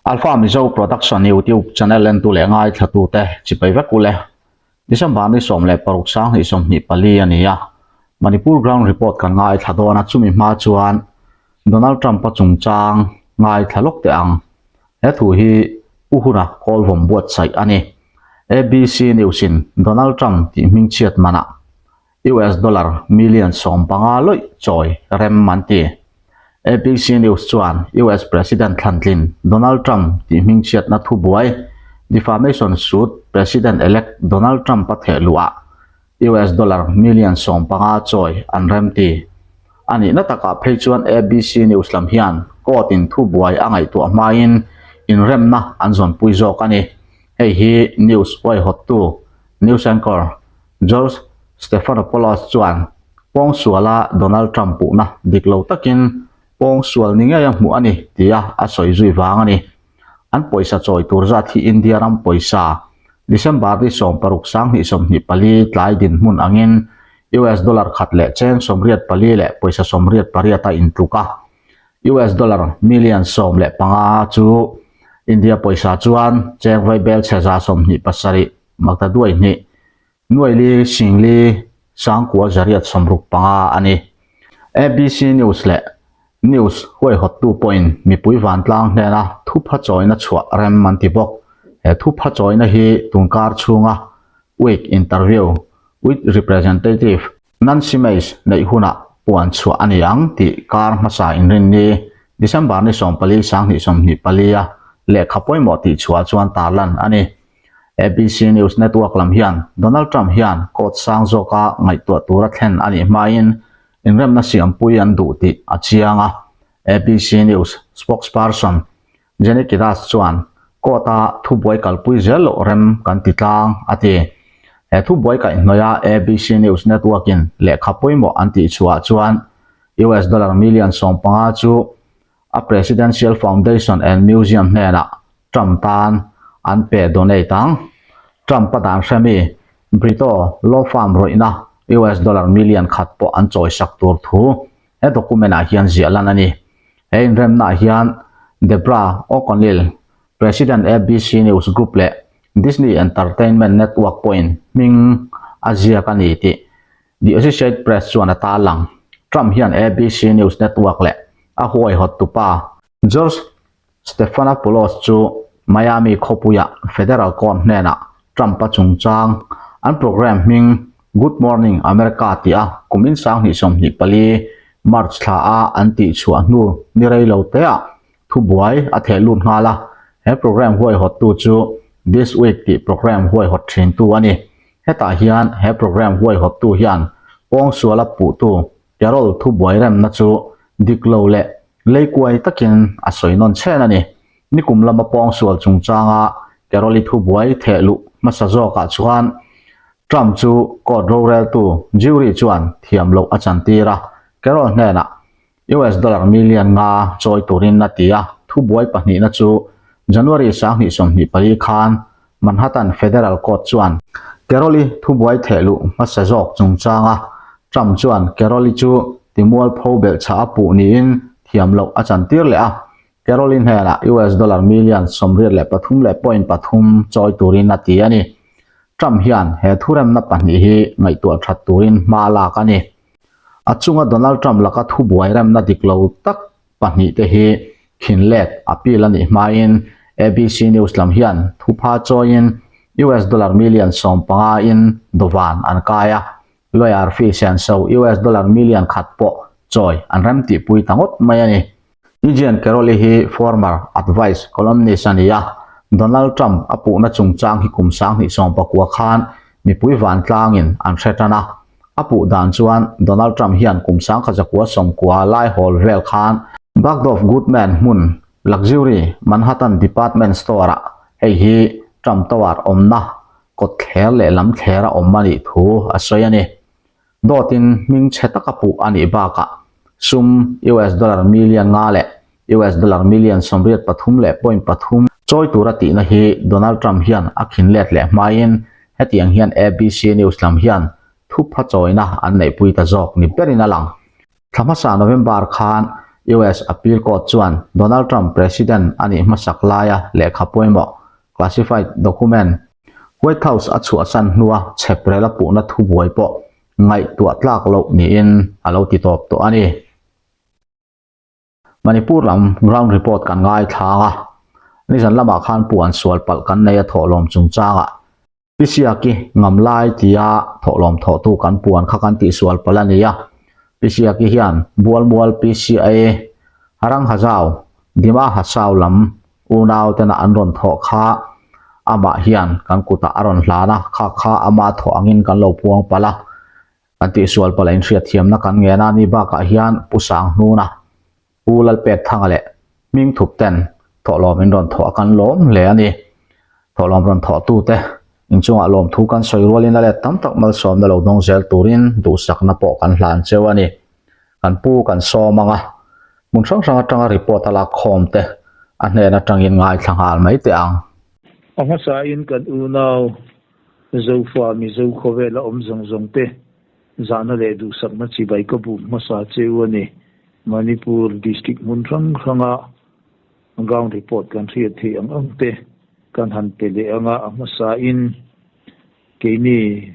Alpha Mizo Production YouTube channel entu leh ngaithlatute chipai vek ule. December ni 16 2024 a ni a, Manipur Ground Report kan ngaithla dawn a, chumi hma chuan Donald Trump-a chungchang ngaithla lawk teh ang. He thu hi Pu Huna kawlvawm buatsaih a ni. ABC News-in Donald Trump tih hmingchhiat manah US dollar million 15 lawih chawi rem an ti. ABC News chuan US President thlantlin Donald Trump tih hmingchhiatna thubuai defamation suit President-elect Donald Trump-a theh luhah US dollar million 15 chawi an rem ti. A nihna takah phei chuan ABC News lam hian court-in thubuai a ngaihtuah hmain inremna an zawnpui zawk a ni. Hei hi news huaihawttu, news anchor, George Stephanopoulos chuan pawngsuala Donald Trump puhna dik lo takin pawngsual ni ngei a hmuh a ni tia a sawi zui vang a ni. An pawisa chawi tur zat hi India ram pawisa December ni 16 2024 tlai dinhmun angin US dollar khat leh cheng 84 leh pawisa 88 a intluk a. US dollar million 15 chu India pawisa chuan cheng vaibel chhe 27 makta duai hnih nuaili singli sangkua zariat 65 a ni. ABC News leh News huaihawttu pawhin mipui vantlang hnena thupha chawina chhuah rem an ti bawk. He thupha chawina hi tunkar chhunga Week Interview with Representative Nancy Mace neih hunah puan chhuah a ni ang tih kar hmasa inrinni December ni 14 2024 a lehkha pawimawh tih chhuah chuan tarlan a ni. ABC News Network lam hian Donald Trump hian court sang zawka ngaihtuah tura thlen a nih hmain inremna siampui an duh tih a chiang a. ABC News spokesperson Jenny Kidas chuan court-a thubuai kalpui zel loh rem kan ti tlang a ti. He thubuai kaihhnawih a ABC News Network-in lehkha pawimawh an tih chhuah chuan US dollar million 15 chu a Presidential Foundation and Museum hnenah Trump tan an pe donate ang. Trump-a dan hremi Brito law firm rawihna US dollar million khat pawh an chawisak tur thu he document-ah hian ziah lan a ni. He inremnaah hian Debra O'Connell, President ABC News Group leh Disney Entertainment Network pawhin hming a ziak a ni tih The Associated Press chuan a tarlang. Trump hian ABC News Network leh a huaihawttupa George Stephanopoulos chu Miami khawpuia federal court hnenah Trump-a chungchang an program hming Good Morning America tih a kum in 2024 March thla a an tih chhuah hnu ni rei lo teah thubuai a theh lut nghal a. He program huaihawttu chu This Week tih program huaihawt thintu a ni. Hetah hian he program huaihawttu hian pawngsuala puhtu Carol thubuai remna chu dik lo leh leikuai takin a sawi nawn chhen a ni. Nikum lama pawngsual chungchanga Carol-i thubuai theh luh hmasa zawkah chuan Trump chu court roreltu jury chuan thiam loh a chantir a, Carol hnenah US dollar million nga chawi turin a ti a, thubuai pahnihna chu January 2024 khan Manhattan Federal Court chuan Carol-i thubuai theh luh hmasa zawk chungchanga Trump chuan Carol-i chu timualpho belhchhah a puh niin thiam loh a chantir leh a, Carol-i hnenah US dollar million 83 leh point pathum chawi turin a ti a ni. Trump hian he thuremna pahnih hi ngaihtuah that turin hma a lak a ni. A chunga Donald Trump laka thubuai remna dik lo tak pahnih te hi khinlet appeal a nih hmain ABC News lam hian thupha chawiin US dollar million 15 in dawvan an kai a, lawyer fee senso US dollar million khat pawh chawi an rem tihpui ta ngawt mai a ni. Eugene Caroli hi former Advice columnist a ni a, Donald Trump a puhna chungchang hi kum 2019 khan mipui vantlangin an hre tan a. A puh dan chuan Donald Trump hian kum 1990 lai hawl vel khan Bergdorf Goodman hmun luxury Manhattan department store-ah hei hi Trump Tower awmna kawtthler leh lamthler a awm a nih thu a sawi a ni. Dawtin hming chhe taka puh a nih bakah sum US dollar million nga leh US dollar million 83 leh point pathum chawi tura tihna hi Donald Trump hian a khin let leh hmain hetiang hian ABC News lam hian thupha chawina an neihpui ta zawk ni berin a lang. Thla hmasa November khan US Appeal Court chuan Donald Trump President a nih hmasak laia lehkha pawimawh, classified document, White House a chhuahsan hnua chheprel a puhna thubuai pawh ngaihtuah tlak loh niin a lo ti tawp tawh a ni. Manipur lam ground report kan ngaithlang a, nizan lamah khan puan sual palh kan nei a thawhlawm chungchangah Pisiaki ngam lai tia thawhlawm thawhtu kan puan kha kan tihsual palh a ni a, Pisiaki hian Bualmual PCA Haranghazau Dima Hasau lam unau tena an rawn thawh kha amah hian kan kutah a rawn hlan a, kha kha ama thawh angin kan lo puang palh a. Kan tihsual palh a inhriatthiamna kan ngen a ni bakah hian Pu Sanghnuna, Pu Lalpekthanga leh Hmingthup ten thawhlawm in rawn thawh a kan lawm hle a ni. Thawhlawm rawn thawhtute inchungah lawmthu kan sawi rualin a let tam tak malsawmna lo dawng zel turin duhsakna pawh kan hlan cheu a ni. Kan pu kan sawm ang a, hmun hrang hrang atanga report a lak khawm te a hnen atangin ngaithla nghal mai teh ang. A hmasain kan unau Zofa Mizo khawvela awm zawng zawng te zahna leh duhsakna chibai ka buk hmasa che u a ni. Manipur District hmun hrang hranga ground report kan hriat theih ang ang te kan han pe leh anga a hmasain keini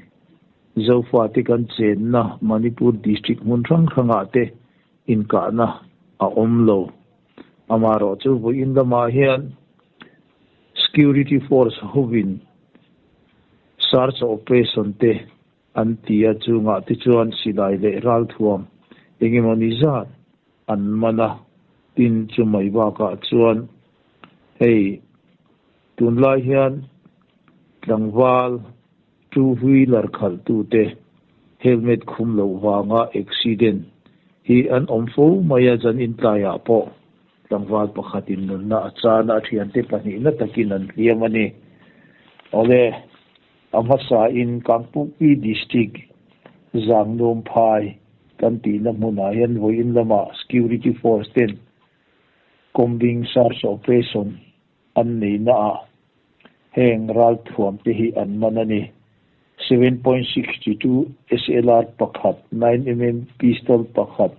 Zofa te kan chenna Manipur District hmun hrang hrangah te inkahna a awm lo. Amaherawhchu vawiin lamah hian Security force hovin search operation te an ti a, chungah te chuan silai leh ralthuam engemawni zat an man a, tin chumai bakah chuan hei tunlai hian tlangval Two wheeler khalhtute helmet khum loh vanga accident hi an awm fo mai a, zan intlaiah pawh tlangval pakhatin nunna a chan a, a thiante pahnihna takin an hliam a ni. Awle, a hmasain Kangpukpi District Zangnuamphai kan tihna hmunah hian vawiin lamah Security Force ten combing search operation an neihnaah heng ralthuam te hi an man a ni. 7.62 SLR pakhat, 9 mm pistol pakhat,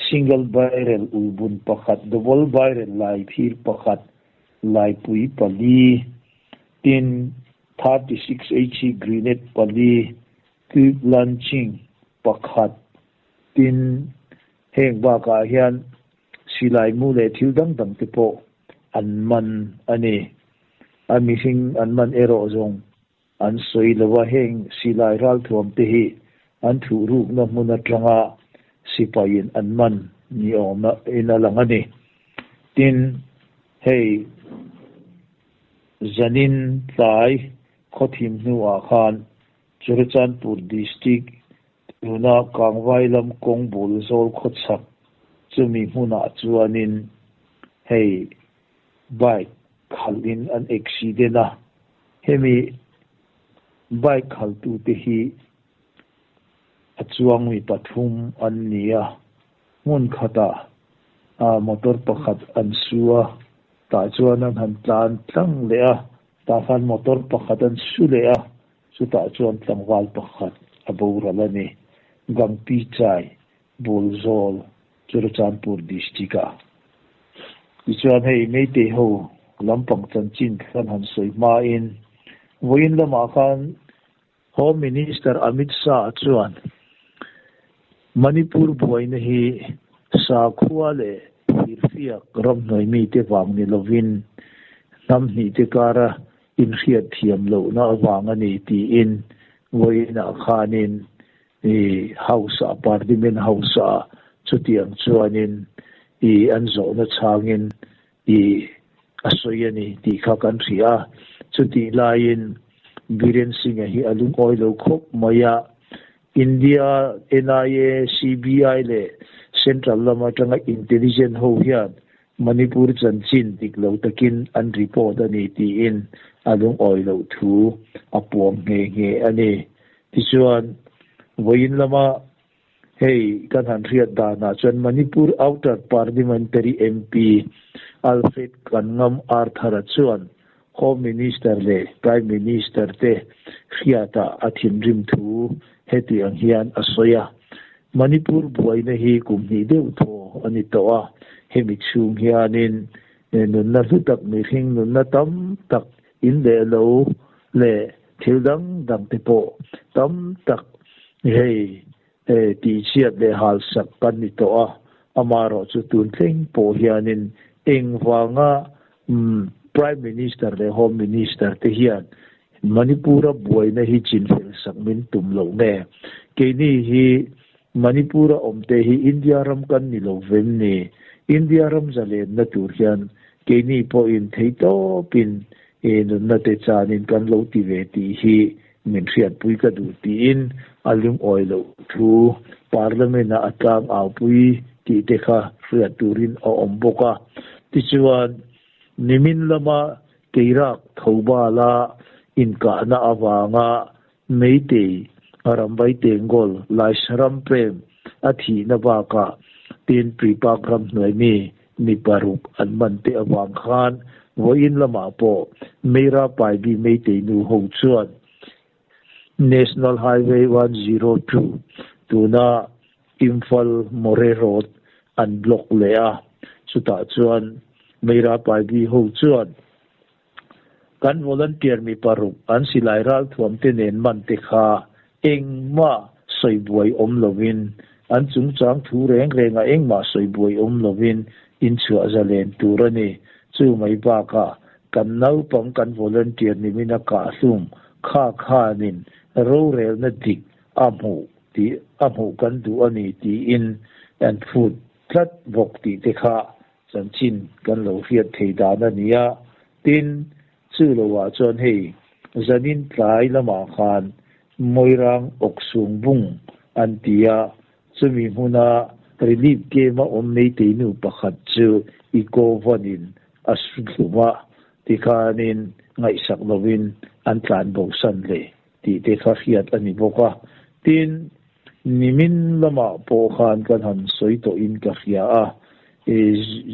single barrel ulbun pakhat, double barrel laiphir pakhat, laipui pali, tin 36 HE grenade pali, tube launching pakhat, tin heng bakah hian Silai mu leh thil dang dang te pawh an man a ni. A mihring an man erawh zawng an sawi lo a, heng silai ralthuam te hi an thuh rukna hmun atanga sipaiin an man ni awm in a lang a ni. Tin, hei zanin tlai khawthim hnuah khan Churachandpur District Tuna Kangvai lam kawng bul zawl khawchhak chumi hmunah chuanin hei bike khalhin an accident a, hemi bike khaltute hi a chuang mi pathum an ni a, hmun khatah motor pakhat an su a, tah chuan an han tlan tlang leh a, tah khan motor pakhat an su leh a. Chutah chuan tlangval pakhat a boral a ni. Gangpi Chai, Bawlzawl, Churachandpur District-ah. Tichuan hei Meitei ho lampang chanchin kan han sawi hmain vawiin lamah khan Home Minister Amit Shah chuan Manipur buaina hi sakhua leh firfiak ramhnuai mite vang ni lovin hnam hnihte kara inhriat thiam lohna avang a ni tiin vawiinah khanin i House-ah, Parliament House-ah chutiang chuanin i an zawhna chhangin i a sawi a ni tih kha kan hria a. Chutih laiin Biren Singh-a hi a lungawi lo khawp mai a, India NIA, CBI leh Central lam atanga Intelligence ho hian Manipur chanchin dik lo takin an report a ni tiin a lungawi loh thu a puang nghe nghe a ni. Tichuan, vawiin lama hei kan han hriat danah chuan Manipur Outer Parliamentary MP Alfred Kanngam Arthur-a chuan Home Minister leh Prime Minister te hriatah a thinrim thu heti ang hian a sawi a, Manipur buaina hi kum hnih deuh thaw a ni tawh a. Hemi chhung hianin nunna hlu tak mihring nunna tam tak in leh lo leh thil dang dang te pawh tam tak hei tihchhiat leh halsak kan ni tawh a, amaherawhchu tun thleng pawh hianin engvanga Prime Minister leh Home Minister te hian Manipur-a buaina hi chinfel sak min tum loh nge? Keini hi Manipur-a awmte hi India ram kan ni lo vem ni? India ram zalenna tur hian keini pawhin theitawpin nunna te chanin kan lo ti ve tih hi min hriatpui ka duh tiin a lungawi loh thu Parliament-ah a tlang aupui tih te kha hriat turin a awm bawk a. Tichuan, nimin lama Keirak Thoubala inkahna avanga Meitei Rambai Tengol Laishram Prem a thihna bakah tin Tuipak ramhnuai mi mi paruk an man te avang khan vawiin lamah pawh Meira Paibi Meitei nu ho chuan National Highway 102 tuna Imphal Moreh Road an block leh a, chutah chuan Meira Paibi ho chuan Kan volunteer mi paruk an silai ralthuam te nen man te kha engmah sawi buai awm lovin, an chungchang thu reng rengah engmah sawi buai awm lovin inchhuah zalen tur a ni. Chu mai bakah kan naupang kan volunteer nimin a kahhlum kha khanin rorelna dik a hmuh tih a hmuh kan duh a ni tiin an phut tlat bawk tih te kha Chanchin kan lo hriat thei dan a ni a, tin, chu loah chuan hei zanin tlai lamah khan Moirang awksung bung an ti a, chumi hmuna relief camp-a awm Meitei-nu pakhat chu i ko vanin a su hlum a, tikhanin ngaihsak lovin an tlan bosan leh tih te kha hriat a ni bawk a, tin, Nimin lamah pawh khan kan han sawi tawhin ka hria a,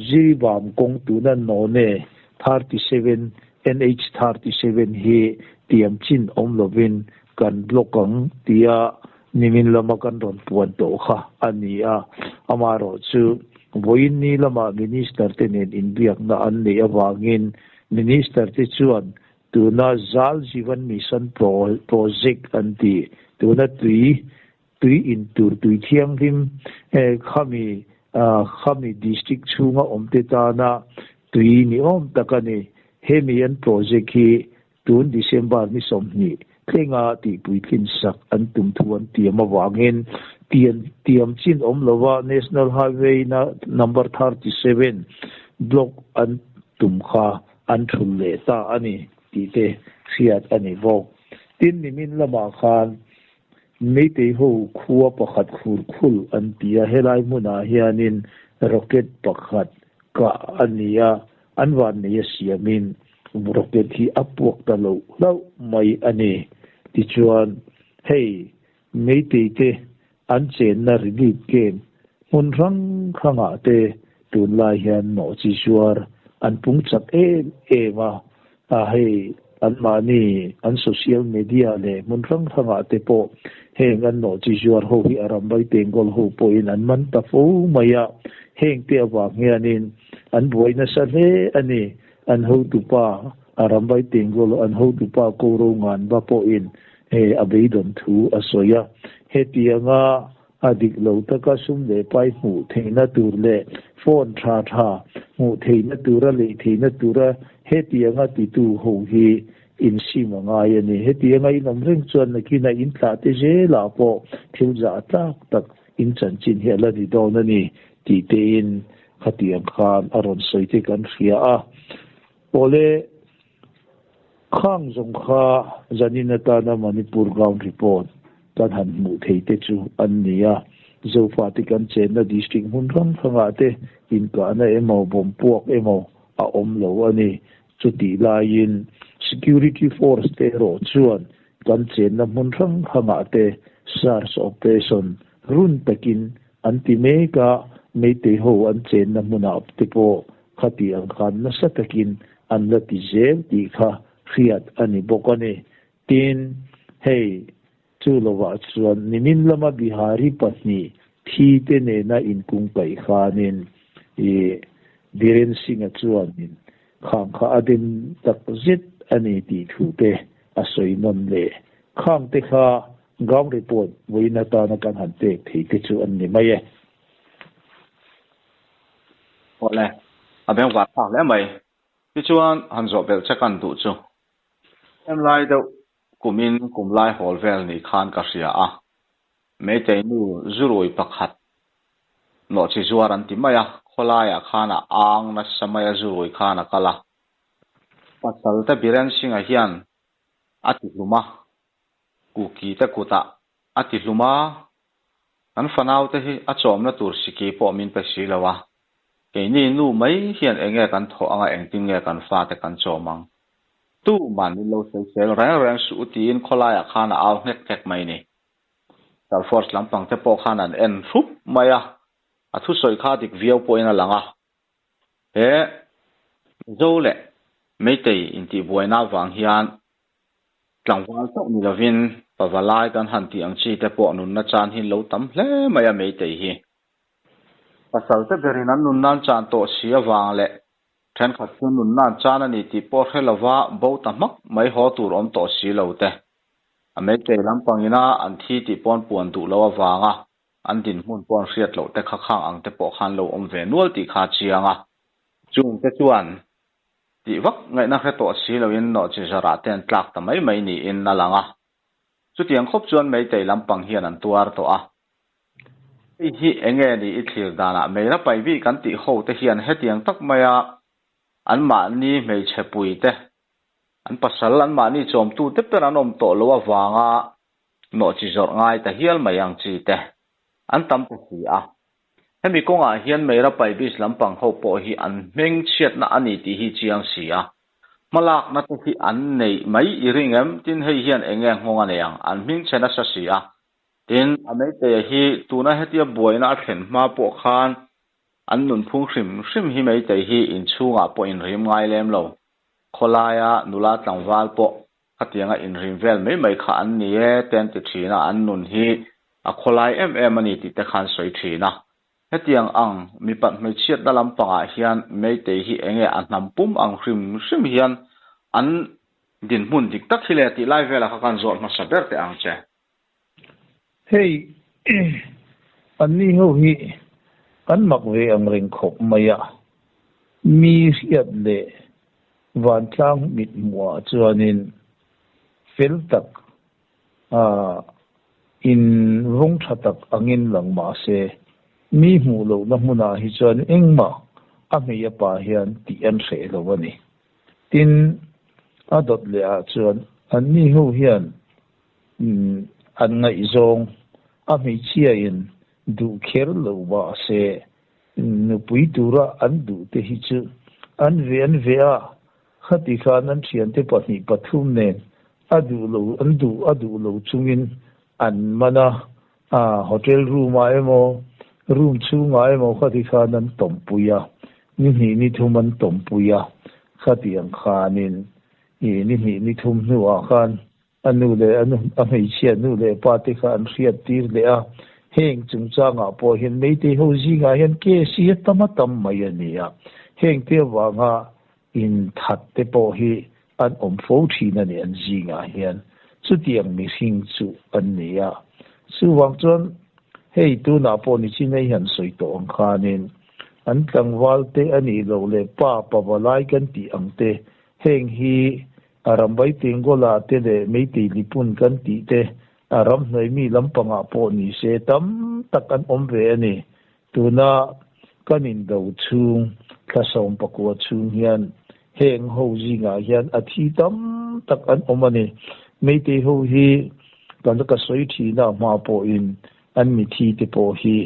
Jiribam kawng tuna None 37, NH 37 hi tiam chin awm lovin kan block ang tia nimin lama kan rawn puan tawh kha a ni a. Amaherawhchu, vawiin ni lamah Minister te nen inbiakna an neih avangin Minister te chuan Tuna Jal Jeevan Mission Project an ti. Tuna tui, tui in tur tui thianghlim khami khami district chhunga awmte tana tui ni awm tak a ni. Hemi an project hi tun December ni 20 thlenga tihpuitlin sak an tum thu an tiam avangin tian tiam chin awm lova National Highway na number 37 block an tum kha an thul leh ta a ni tih te hriat a ni bawk. Tin, nimin lamah khan Meitei ho khua pakhat khur khul an ti a, helai hmunah hianin rocket pakhat kah a ni a, an vanneia siamin rocket hi a puak ta loh hlauh mai a ni. Tichuan, hei Meitei te an chenna relief camp hmun hrang hrangah te tunlai hian nawhchi zuar an pung chak em em a, a hei anmahni an social media leh hmun hrang hrangah te pawh heng an nawhchi zuar ho hi a rambai Bengal ho pawhin an man ta fo mai a, heng te avang hianin an buai nasa hle a ni. An hotupa a rambai Bengal an hotupa Koro Nganba pawhin He a beidawn thu a sawi a, hetianga a dik lo taka sum leh pai hmuh theihna tur leh phone tha tha hmuh theihna tura lei theihna tura hetianga titu ho hi insim a ngai a ni. Hetianga in awm reng chuan nakinah in thlah te zelah pawh thil zah tlak tak in chanchin hi a la ni dawn a ni tih tein khatiang khan a rawn sawi te kan hria a. Awle. Khang zawng kha zanin atana Manipur Ground Report kan han hmuh thei te chu an ni a. Zofate kan chenna district hmun hrang hrangah te inkahna emaw bawm puak emaw a awm lo a ni. Chutih laiin Security Force te erawh chuan kan chenna hmun hrang hrangah te search operation run takin an ti mek a, Meitei ho an chenna hmunah te pawh Khati ang khan nasa takin an la ti zel tih kha hriat a ni bawk a ni. Tin, hei chu lovah chuan nimin lama Bihari pahnih thi te nena inkungkaih khanin i. Biren Singh-a chuanin khang kha a den tak zet a ni tih thu te a sawi nawn leh. Khang te kha ground report vawiin atana kan han pek thei te chu an ni mai e. Awle, a bengvar thlak hle mai. Tichuan, han zawh belh che kan duh chu. Em lai deuh kumin kum lai hawl vel ni khan ka hria a, Meitei nu zurui pakhat nawhchi zuar an ti mai a, khawlaiah khan a ang nasa mai a zurui khan a kal a. Pasalte Biren Singh-a hian a ti hlum a, Kuki te kutah a ti hlum a, kan fanaute hi a chawmna tur siki pawh min pe si lo a, keini nu mai hian enge kan thawh anga engtin nge kan fate kan chawm ang? Tuman min lo sawisel reng reng suh u tiin khawlaiah khan a au nghek nghek mai ni. Star Force lampang te pawh khan an en hrup mai a, a thusawi kha dik viau pawhin a lang a. He Mizo leh Meitei intihbuaina avang hian tlangval chauh ni lovin pavalai kan han tih ang chi te pawh nunna chan hi lo tam hle mai a Meitei hi. Pasal te berin an nunna an chan tawh si avang leh thenkhat chu nunna an chan a ni tih pawh hre lova bo ta hmak mai haw tur awm tawh si lo te. A Meitei lampangina an thi tih pawn puan duh loh avanga an dinhmun pawh an hriat loh te kha khang ang te pawh khan lo awm ve nual tih kha a chiang a. Chungte chuan tih vak ngaihna hre tawh si loin nawhchi zarah te an tlak ta mai mai niin a lang a. Chutiang khawp chuan Meitei lampang hian an tuar tawh a. Hei hi enge ni i thlir danah Meira Paibi kan tih ho te hian hetiang tak maia anmahni hmeichhe pui te, an pasal anmahni chawmtu te ber an awm tawh loh avanga nawhchi zawrh ngai ta hial mai ang chi te an tam ta si a. Hemi kawngah hian Meira Paibis lampang ho pawh hi an hmingchhiatna a ni tih hi chiang si a. Hmalakna te hi an neih mai i ring em? Tin hei hian eng nge nghawng a nei ang? An hmingchhe nasa si a. Tin, a Meiteia hi tuna hetia buaina a thlen hma pawh khan an nunphung hrim hrim hi Meitei hi inchhungah pawh inrim ngai lem lo. Khawlaia nula tlangval pawh Khatianga inrim vel mai mai kha an ni e te an ti thin a, an nun hi a khawlai em em a ni tih te khan sawi thin a. Hetiang ang mipat hmeichhiatna lampangah hian Meitei hi enge a hnam pum ang hrim hrim hian an dinhmun dik tak hi le tih lai velah kha kan zawt hmasa ber teh ang che. Hei anni ho hi an mak ve ang reng khawp mai a, mi hriat leh Vantlang mithmuhah chuanin fel tak in rawng tha tak angin lang mah se, mi hmuh lohna hmunah hi chuan engmah a hmei a pa hian tih an hreh lo a ni. Tin, a dawt lehah chuan anni ho hian an ngaihzawng a hmeichhiain duh kher lo mah se, Nupui tura an duh te hi chu an ve an ve a, khati khan an thiante pahnih pathum nen a duh lo an duh a duh lo chungin an man a, a hotel room ah emaw room chhungah emaw khati khan an tawmpui a, ni hnih ni thum an tawmpui a, khatiang khanin i ni hnih ni thum hnuah khan A nu leh a nu, a hmeichhia nu leh pa te kha an hriat tir leh a, heng chungchangah pawh hian Meitei ho zingah hian case hi a tam a tam mai a ni a, heng te avanga inthat te pawh hi an awm fo thin a ni an zingah hian, chutiang mihring chu an ni a. Chuvang chuan hei tunah pawh nichin hei han sawi tawh ang khanin an tlangval te a nih loh leh pa pavalai kan tih ang te heng hi A ram vai Tengola te leh Meitei Lipun kan tih te a ram hnuai mi lampangah pawh ni se tam tak an awm ve a ni. Tuna kan indo chhung thla 19 chhung hian heng ho zingah hian a thi tam tak an awm a ni. Meitei ho hi kan ka sawi thina hma pawhin an mithi te pawh hi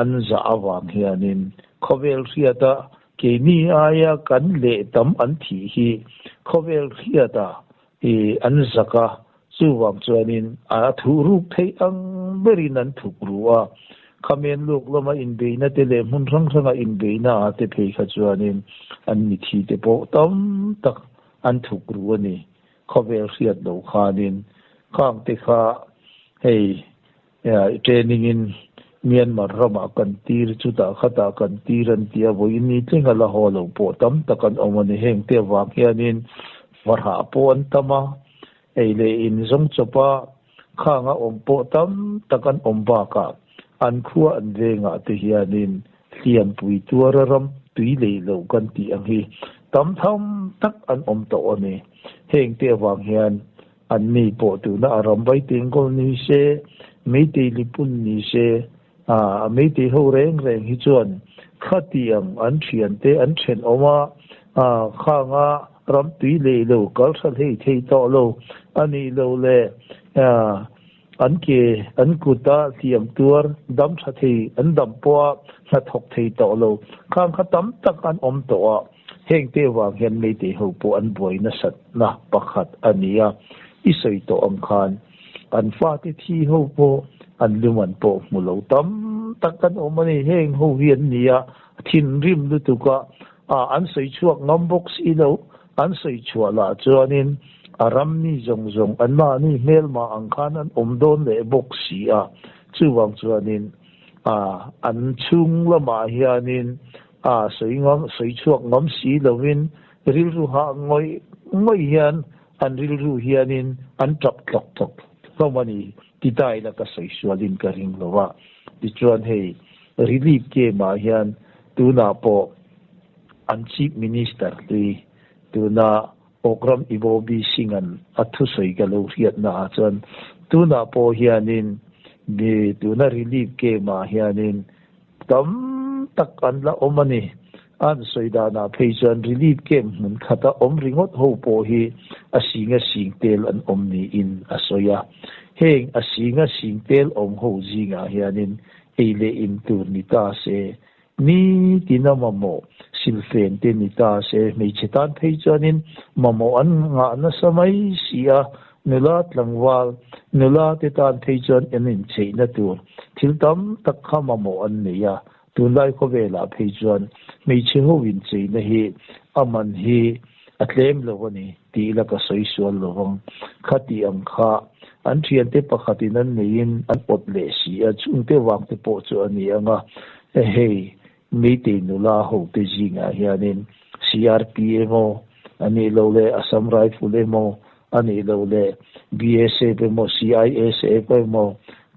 An zah avang hianin khawvel hriata keini aia kan leh tam an thih hi khawvel hriata i an zak a, chuvang chuanin a thuh ruk theih ang berin an thuk ru a. Khamen luk lama inbeihna te leh hmun hrang hranga inbeihna ah te phei kha chuanin an mithi te pawh tam tak an thuk ru a ni. Khawvel hriat loh khanin khang te kha hei Training in Myanmar ramah kan tir, chutah khatah kan tir an ti a, vawiin ni tling a la haw lo pawh tam tak an awm a ni. Hengte avang hianin varhah pawh an tam a, ei leh in zawng chawpa khanga awm pawh tam tak an awm bakah an khua an vengah te hianin hliampui tuara ram tui lei lo kan tih ang hi tam tham tak an awm tawh a ni. Hengte avang hian An ni pawh tuna a ram vai tengkawl ni se, Meitei lipun ni se, a Meitei ho reng reng hi chuan khatiang an thiante an thenawm a, khanga ram tui lei lo kal tha hlei thei tawh lo a nih loh leh an ke an kuta hliam tuar dam tha thei an dam pawha hnathawk thei tawh lo khang kha tam tak an awm tawh a. Hengte avang hian Meitei ho pawh an buai nasatna pakhat a ni a, i sawi tawh ang khan an fate thi ho pawh an luman pawh hmu lo tam tak an awm a ni. Heng ho hi an ni a, thinrim lutuk a, an sawi chhuak ngam bawk si lo, an sawi chhuah lah chuanin a ram mi zawng zawng anmahni hmelmah ang khan an awm dawn leh bawk si a, chuvang chuanin an chhung lamah hianin A sawi ngam, sawi chhuak ngam si lovin rilru hah ngawih ngawih hian an rilru hianin an tap tlawk tlawk hlawm a ni ti ta ila ka sawi sualin ka ring lo a. Tichuan hei relief camp ah hian tunah pawh an chief minister hlui tuna Okram Ibobi Singh an a thusawi ka lo hriatna ah chuan tunah pawh hianin tuna relief camp ah hianin Tam tak an la awm a ni. An sawi danah phei chuan relief camp hmun khata awm ringawt ho pawh hi a singa sing tel an awm niin a sawi a. Heng a singa sing tel awm ho zingah hianin ei leh in tur ni ta se, nitina mamawh silfen te ni ta se, hmeichhe tan phei chuanin mamawh an ngah nasa mai si a, Nula tlangval, nula te tan phei chuan en incheihna tur thil tam tak kha mamawh an nei a, tunlai khawvelah phei chuan hmeichhe ho incheihna hi a man hi a tlem lo a ni tih ila ka sawi sual lo vang. Khati ang kha an thiante pakhatin an neiin an awt leh si a, chungte vang te pawh chu a ni ang a, hei Meitei nula hote zingah hianin CRP emaw, a nih loh leh Assam Rifle emaw, a nih loh leh BSF emaw, CISF emaw,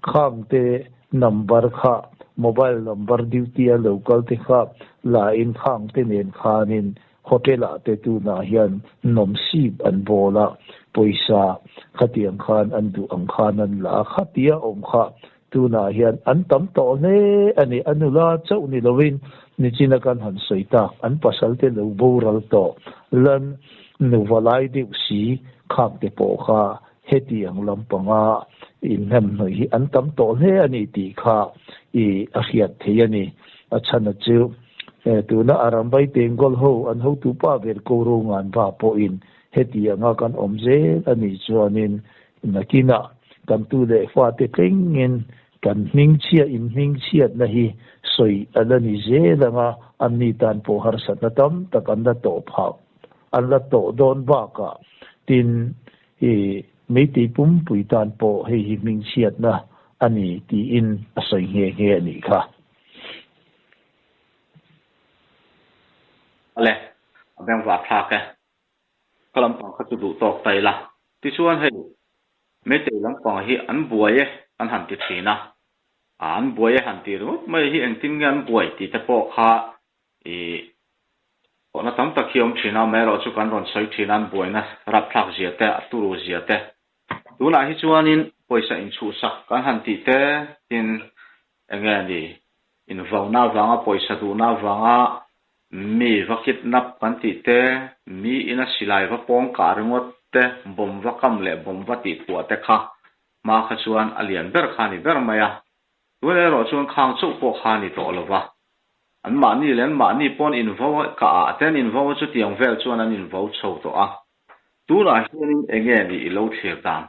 khangte number kha, mobile number duty a lo kal te kha la in khangte nen khanin hotel ah te tunah hian nawmsip an bawl a, pawisa khatiang khan an duh ang khan an la a, khatia awm kha Tunah hian an tam tawh hle a ni. A nula chauh ni lovin nichina kan han sawi tak, an pasalte lo boral tawh lan nuva lai deuh si khak te pawh kha hetiang lampanga inhnemhnawih hi an tam tawh hle a ni tih kha i a hriat theih a ni. A chhana chu tuna Arambai Bengal ho an hotupa ber ko Ronganva pawhin hetianga kan awm zel a nih chuanin Nakinah kan tu leh fate tlengin kan hmingchhia inhmingchhiatna hi sawi a la ni zel ang a, anni tan pawh harsatna tam tak an la tawh phah, an la tawh dawn bakah tin i Meitei pumpui tan pawh hei hi hmingchhiatna a ni tiin a sawi nghe nghe a nih kha. Awle, a bengvar thlak e. Ka lampang kha chu duh tawk ta ila. Tichuan hei, Meitei lampang hi an buai e an han ti thin a. An buai e han tih ringawt mai hi engtin nge an buai tih te pawh kha ih pawhna tam tak hi a awm thin a, amaherawh chu kan rawn sawi thin a an buaina rapthlak zia te, a turu zia te. Tunah hi chuanin pawisa inchhuhsak kan han tih te tin enge ni invauna avanga pawisa duhna avanga Mi va kidnap kan tih te, mi ina silai va pawng kah ringawt te, bomb va kam leh bomb va tih puah te kha hma kha chuan a lian ber kha a ni ber mai a. Tunah erawh chuan khang chauh pawh kha a ni tawh lo va. An mahni leh an mahni pawn invo kah ah te an invo a chutiang vel chuan an invo chho tawh a. Tunah hianin enge ni i lo thlir dan?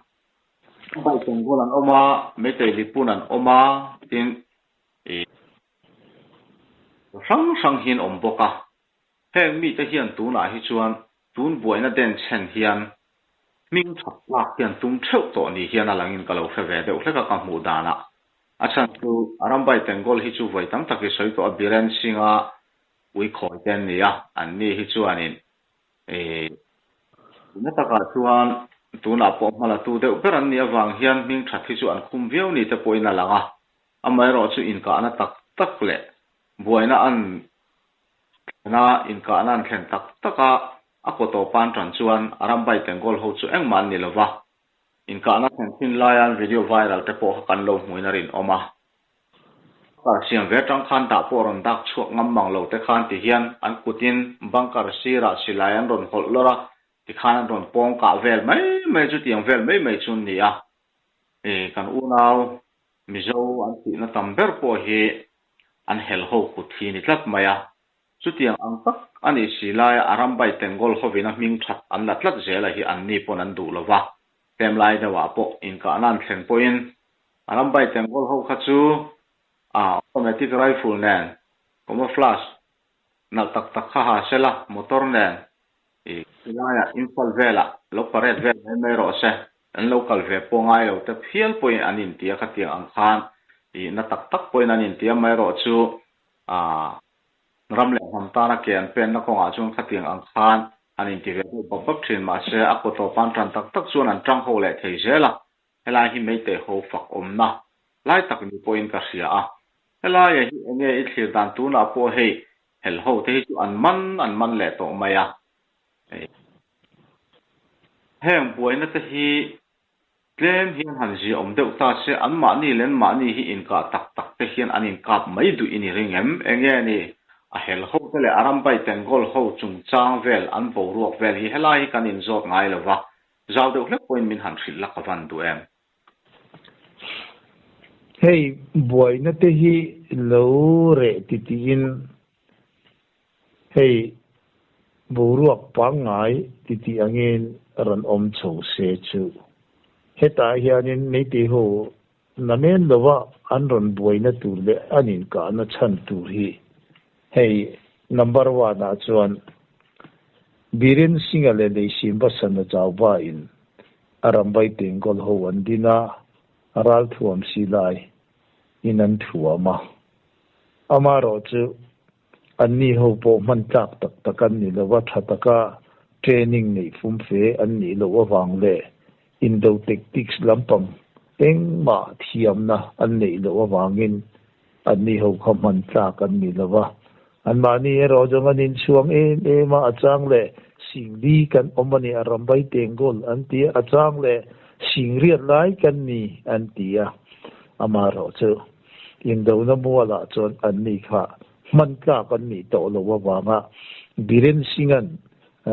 Baitengkawl an awm a, Meitei Lipun an awm a, tin i. Hrang hrang hian awm bawk a, heng mite hian tunah hi chuan tun buaina den chhen hian hming that tlak hian tum theuh tawh ni hian a langin ka lo hre ve deuh hlek a ka hmuh danah. A chhan chu Arambai Tengol hi chu vawi tam tak i sawi tawh a, Biren Singh-a ui khawi te an ni a, anni hi chuanin ih tuna takah chuan tunah pawh hma la tu deuh ber an nih avang hian hming that hi chu an khum viau ni te pawhin a lang a, amaherawh chu inkahna tak tak leh buaina an thlen a, inkahna an thlen tak tak a, a kaw tawpa an tan chuan Arambai Tengol ho chu engmah an ni lo va. Inkahna thlen thin laian video viral te pawh kha kan lo hmuin a rinawm a. Bunker siam ve atang khan dah pawh rawn dak chhuak ngam mang lo te khan ti hian an kutin bunker sirah silai an rawn hawlh lawr a, tikhan an rawn pawng kah vel mai mai chu tiang vel mai mai chu an ni a. Kan unau Mizo an tihna tam ber pawh hi an hel ho kut hi ni tlat mai a. Chutiang ang tak a nih si laia a rambai Tengol hovin a hming that an la tlat zela hi anni pawn an duh lo va, tlem lai deuhah pawh inkahna an thleng pawhin a rambai Tengol ho kha chu a automatic rifle nen camouflage nalh tak tak kha ha sela motor nen i silaiah Imphal velah lo parade vel mai mai rawh se, an lo kal ve pawh ngai lo te phial pawhin an intia khatiang ang khan i na tak tak pawhin an intia mai rawh chu a Ram leh hnam tana ke an penna kawngah chuan khatiang ang khan an inti ve deuh bap bap thin. Mahse, a kaw tawp an tan tak tak chuan an tang ho leh thei zel a, helai hi Meitei ho fak awmna lai tak ni pawhin ka hria a. Helaia hi enge i thlir dan tunah pawh hei hel ho te hi chu an man an man leh tawh mai a. Heng buaina te hi Tlem hian han ziaawm deuh ta se, anmahni leh anmahni hi inkah tak tak te hian an inkap mai duh i ni ring em? Enge ni? A hel ho te leh a rambai Tengol ho chungchang vel an boruak vel hi helai hi kan inzawt ngai lo va, zau deuh hlek pawhin min han hrilh la ka van duh em? Hei buaina te hi lo reh titiin Hei boruak pangngai titih angin rawn awm chho se chu. Hetah hianin Meitei ho namen lova an rawn buaina tur leh an inkahna chhan tur hi hei number one ah chuan Biren Singh-a leh Leisimba Sana Chauba in a rambai Tengkawl ho an din a, ralthuam silai in an thuam a. Amaherawhchu Anni ho pawh hman tlak tak tak an ni lova, tha taka training neih fum fe an nih loh avang leh indo tactics lampang engmah thiamna an neih loh avangin anni ho kha hman tlak an ni lova. Anmahni erawh zawng an inchhuang em em a, a chang leh singli kan awm a ni, a rambai tengkawl an ti a, a chang leh singriat lai kan ni an ti a, amaherawh chu Indona mualah chuan anni kha hman tlak an nih tawh loh avanga Biren Singh-a'n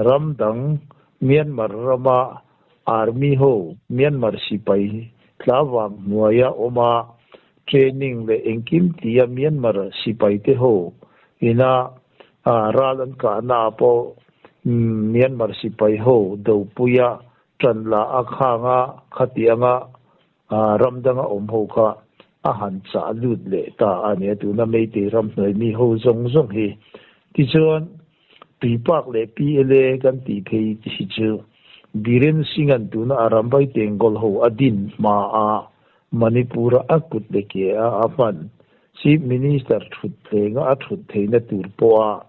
ram dang Myanmar rama Army ho Myanmar sipai tlavang hnuaia awma training leh engkim tia Myanmar sipaite ho ina ral an kahna ah pawh Myanmar sipai ho dopuia tan la a khanga khatianga Ram danga awm ho kha a han chah lut leh ta a nia, tuna Meitei ram hnuai mi ho zawng zawng hi. Tichuan, Tuipak leh PLA kan tih phei hi chu Biren Singh-a'n tuna a rambai Tengkawl ho a din hma a Manipur-a a kut leh ke a a hman Chief Minister thut tlenga a thut theihna tur pawha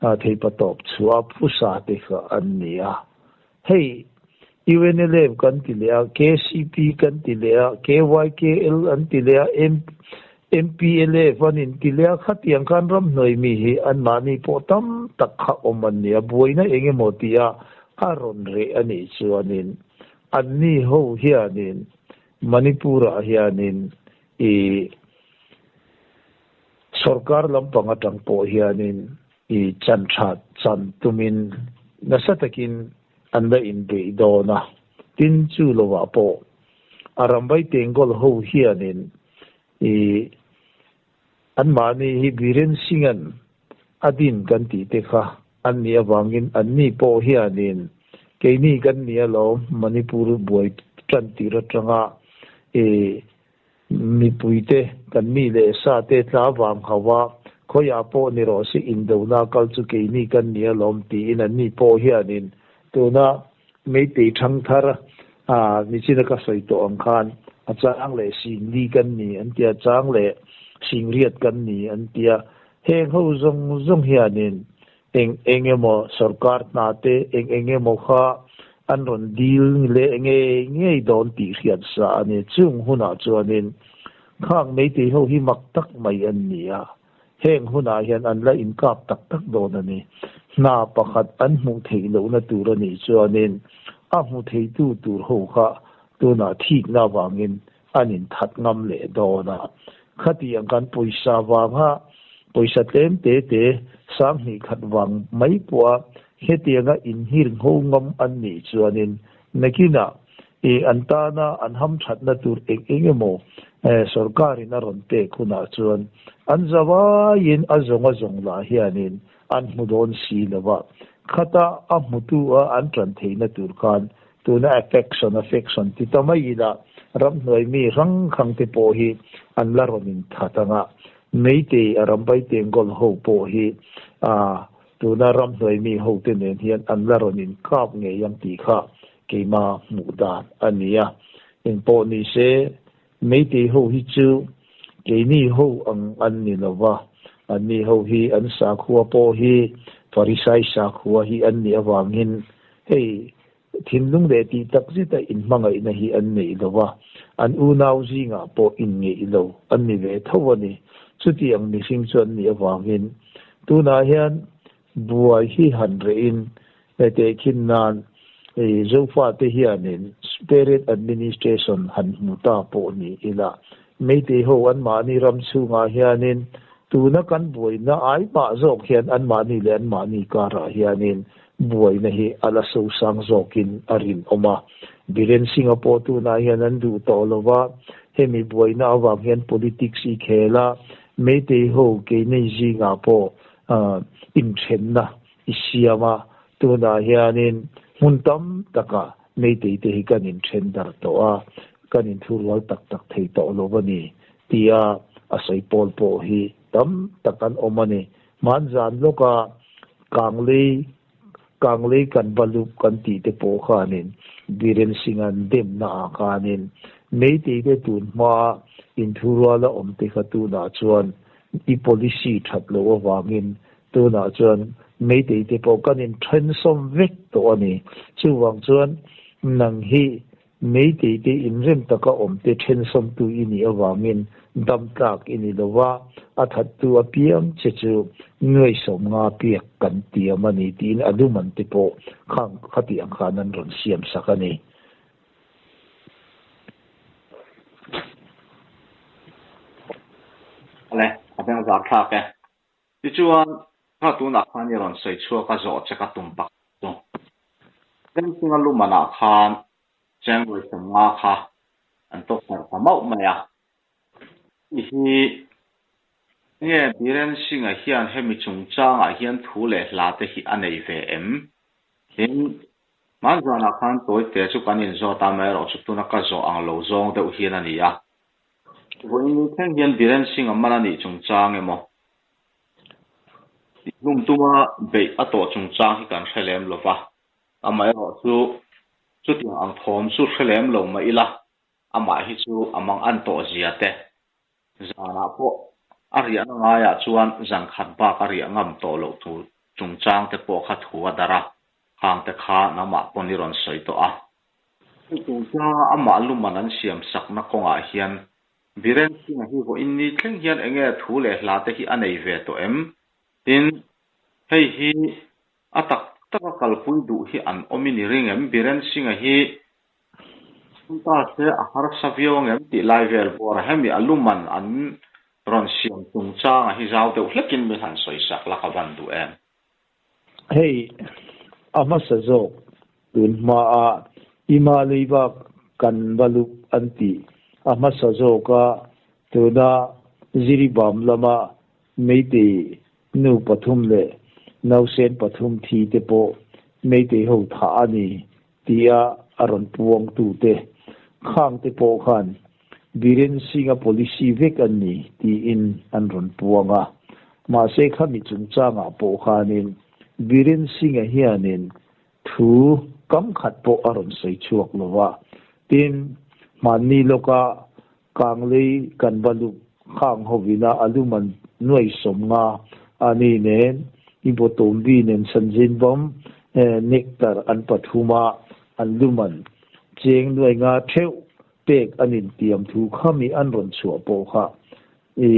theihpatawp chhuah a phusa te kha an ni a. Hei, UNLF kan ti leh a, KCP kan ti leh a, KYKL an ti leh a, MPLF an inti leh a, khatiang khan ramhnuai mi hi anmahni pawh tam tak kha awm an ni a, buaina eng emaw tia a rawn reh a nih chuanin anni ho hianin Manipur-ah hianin i sorkar lampang atang pawh hianin i chan that chan tumin nasa takin an la inbeih dawn a, tin chu lovah pawh a rambai Tengol ho hianin i anmahni hi Biren Singh-a'n a din kan tih te kha an nih avangin anni pawh hianin keini kan ni alawm Manipur buai tan tir atanga i Mipuite, kan mi leh sa te tla vang hauh a, khawiah pawh ni rawh se indona kal chu keini kan ni alawm tiin anni pawh hianin tuna Meitei thangthar nichin a ka sawi tawh ang khan A chang leh singli kan ni an tia, chang leh singriat kan ni an tia. Heng ho zawng zawng hianin eng eng emaw sorkar hna te eng eng emaw kha an rawn dil leh ngei ngei dawn tih hriat sa a ni. Chung hunah chuanin khang meitei ho hi mak tak mai an ni a, heng hunah hian an la inkap tak tak dawn a ni. Hna pakhat an hmuh theih lohna tur a nih chuanin a hmu theitu tur ho kha tunah thikna avangin an inthat ngam leh dawn a. Khatiang kan pawisa vanga pawisa tlem te te sanghnih khat vang mai pawha hetianga inhir ngho ngam an nih chuanin nakinah i an tana an hamthatna tur eng eng emaw sorkarin a rawn pek hunah chuan an zavaiin a zawng a zawng lah hianin an hmu dawn si lo va. Khata a hmutu a an tan theihna tur khan Tuna affection affection ti ta mai ila ramhnuai mi hrang hrang te pawh hi an la rawn in that ang a, Meitei a rambai tengkawl ho pawh hi ah tuna ramhnuai mi ho te nen hian an la rawn in kap ngei ang tih kha keima hmuh dan a ni a. Engpawh ni se Meitei ho hi chu keini ho ang an ni lo va, anni ho hi an sakhua pawh hi Farisai sakhua hi an nih avangin hei thinlung leh tih tak zeta inhmangaihna hi an neih lo va, an unau zingah pawh inngeih lo an ni ve tho a ni. Chutiang mihring chu an nih avangin tunah hian Buai hi han rehin tehkhin nan Zofate hianin Spirit Administration han hmu ta pawh ni ila, Meitei ho anmahni ram chhungah hianin tuna kan buaina ai mah zawk hian anmahni leh anmahni karah hianin buaina hi a la sosang zawkin a rinawm a. Biren Singh-a pawh tunah hian an duh tawh lo va, hemi buaina avang hian politics i khel a, Meitei ho keinei zingah pawh inthenna i siam a, tunah hianin hmun tam takah Meitei te hi kan inthen dar tawh a, kan inthurual tak tak thei tawh lo a ni tia a sawi pawl pawh hi tam tak an awm a ni. Hmanzan lawka Kanglei Kanglei kan va lup kan tih te pawh khanin Biren Singh-a'n demna ah khanin Meitei te tun hmaa inthuruala awm te kha tunah chuan i policy that loh avangin tunah chuan Meitei te pawh kan inthen sawm vek tawh a ni. Chuvang chuan nang hi Meitei te inrem taka awm te thensawmtu i nih avangin dam tlak i ni lo va, a thattu apiang che chu nuaisawm nga piak kan tiam a ni tiin a luman te pawh khang khati ang khan an rawn siam sak a ni. Awle, a bengvar thlak e. Tichuan, kha tunah khan i rawn sawi chhuak a zawh che ka tum pakhat chu. Tlemchunga lumanah khan Chengruai sawmnga kha an tawk darh ta mauh mai a. Hei hi nge Biren Singh-a hian hemi chungchangah hian thu leh hla te hi a nei ve em? Tin, hmanzanah khan tawite chu kan inzawt a, amaherawhchu chu tuna ka zawh ang lo zawng deuh hian a ni a. Vawiin ni thleng hian Biren Singh-a man a nih chungchang emaw? Hlum tuma beih a tawh chungchang hi kan hre lem lo va, amaherawh chu chutiang ang thawm chu hre lem lo mah ila, amah hi chu a mang an tawh zia te, zanah pawh a riahna ngaiah chuan zan khat bak a riah ngam tawh loh thu chungchang te pawh kha thu a darh a, khang te kha nangmah pawn i rawn sawi tawh a. Hei chungchanga amah luman an siam sakna kawngah hian Biren Singh-a hi vawiin ni thleng hian eng nge thu leh hla te hi a nei ve tawh em? Tin, hei hi a tak taka kalpui duh hi an awm i ni ring em? Biren Singh-a hi awm ta se a harsa viau ang em tih lai vel bawr a, hemi a luman an rawn siam chungchanga hi zau deuh hlekin min han sawi sak la ka van duh em? Hei a hmasa zawk Tun hmaa Ima leiba kan va lup an tih a hmasa zawk a, tuna Jiribam lama Meitei nu pathum leh nausen pathum thi te pawh Meitei ho thah a ni tia a rawn puangtute khang te pawh khan Biren Singh-a policy vek an ni tiin an rawn puang a. Mahse khami chungchangah pawh khanin Biren Singh-a hianin Thu kam khat pawh a rawn sawi chhuak lo va. Tin, Hmanni lawka Kanglei kan va luh khang hovina a luman nuai 50 a ni nen i bawtawmbi nen Sanjinbam nectar an pathum a, an luman cheng nuai nga theuh pek an intiam thu khami an rawn chhuah pawh kha i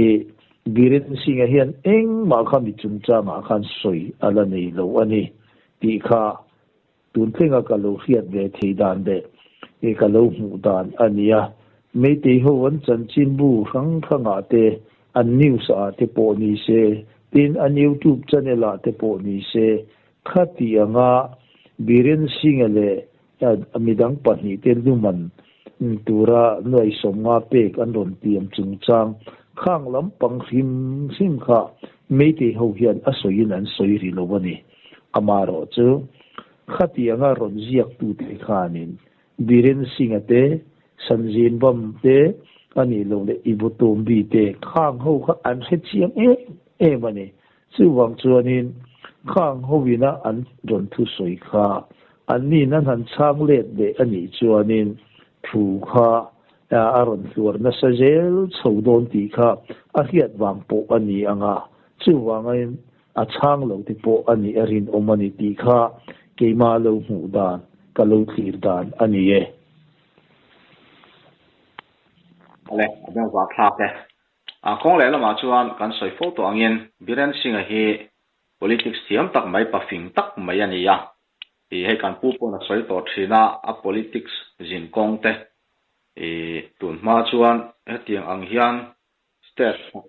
Biren Singh-a hian engmah khami chungchangah khan sawi a la nei lo a ni tih kha Tun thlenga ka lo hriat ve thei dan leh i ka lo hmuh dan a nia. Meitei ho an chanchinbu hrang hrangah te, an news ah te pawh ni se, tin an youtube channel ah te pawh ni se, khati anga Biren Singh-a leh midang pahnihte luman tura nuai 50 pek an rawn tiam chungchang khang lampang hrim hrim kha Meitei ho hian a sawiin an sawi ri lo a ni. Amaherawh chu, khatianga rawn ziaktute khanin Biren Singh-a te, Sanjin Bam te, a nih loh leh Ibotombi te khang ho kha an hre chiang em em a ni. Chuvang chuanin khang hovina an rawn thusawi kha anni'n an han chhang let leh a nih chuanin thu kha a rawn hluar nasa zel chho dawn tih kha a hriat vang pawh a ni ang a. Chuvangin A chhang lo te pawh a nih a rinawm a ni tih kha keimah lo hmuh dan, ka lo thlir dan a ni e. Awle, a beng vah thlak e. A kawng leh lamah chuan kan sawi fo tawh angin Biren Singh-a hi politics thiam tak mai, pafing tak mai a ni a. Ih hei kan pu pawn a sawi tawh thin a, a politics zin kawng te ih tun hma chuan hetiang ang hian State khat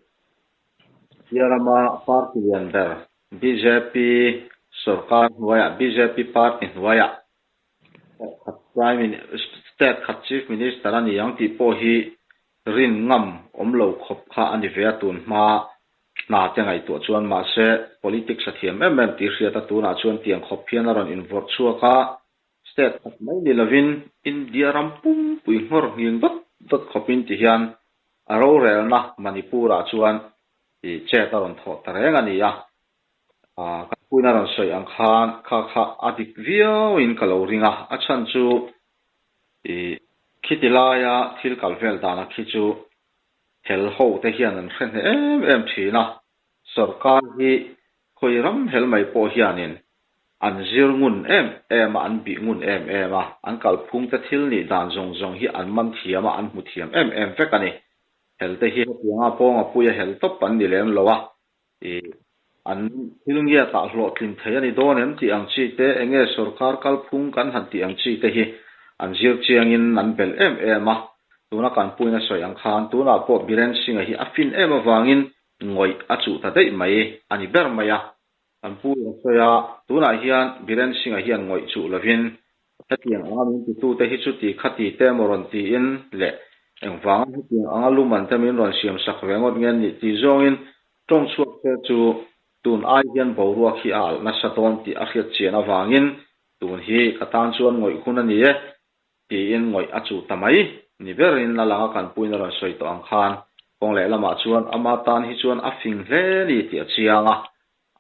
India rama party lian ber bjp sorkar hnuaiah, bjp party hnuaiah state khat Prime State khat Chief Minister a ni ang tih pawh hi rin ngam awm lo khawp kha a ni ve a tun hma hna te ngaihtuah chuan mahse politics a thiam em em tih hriat a tunah chuan tiang khawp hian a rawn invawrh chhuak a. State khat mai ni lovin India ram pumpui nghawr nghing dawt dawt khawpin ti hian a rorelna Manipur-ah chuan i chet a rawn thawh ta reng a ni a. Ka puina rawn sawi ang khan kha kha a dik viauin ka lo ring a, a chhan chu i khiti laia thil kal vel dana khi chu hel ho te hian an hre hneh em em thin a, sorkar hi Khawi ram hel mai pawh hianin an zir ngun em em a, an bih ngun em em a, an kalphungte thil nih dan zawng zawng hi an man thiam a, an hmu thiam em em vek a ni. Helte hi hetianga pawnga puia hel tawp an ni lem lo a, ih, an thil ngiatah hlawhtlin thei a ni dawn em tih ang chi te, eng nge sorkar kalphung kan han tih ang chi te hi an zir chiangin an belh em em a. Tuna kan puina sawi ang khan tunah pawh Biren Singh-a hi a fin em avangin Ngawih a chuh ta daih mai a ni ber mai a. Kan pu in a sawi a, tunah hian Biren Singh-a hian ngawih chuh lovin hetiang anga min titute hi chuti khati te emaw rawn tiin leh engvanga hetiang anga luman te min rawn siam sak ve ngawt nge nih tih zawngin tawng chhuak te chu tun ai hian boruak hi a alh nasa dawn tih a hriat chian avangin tun hi ka tan chuan ngawih hun a ni e. Tiin ngawih a chuh ta mai ni berin a langa kan puin a rawn sawi tawh ang khan kawng lehlamah chuan ama tan hi chuan a fing hle ni tih a chiang a,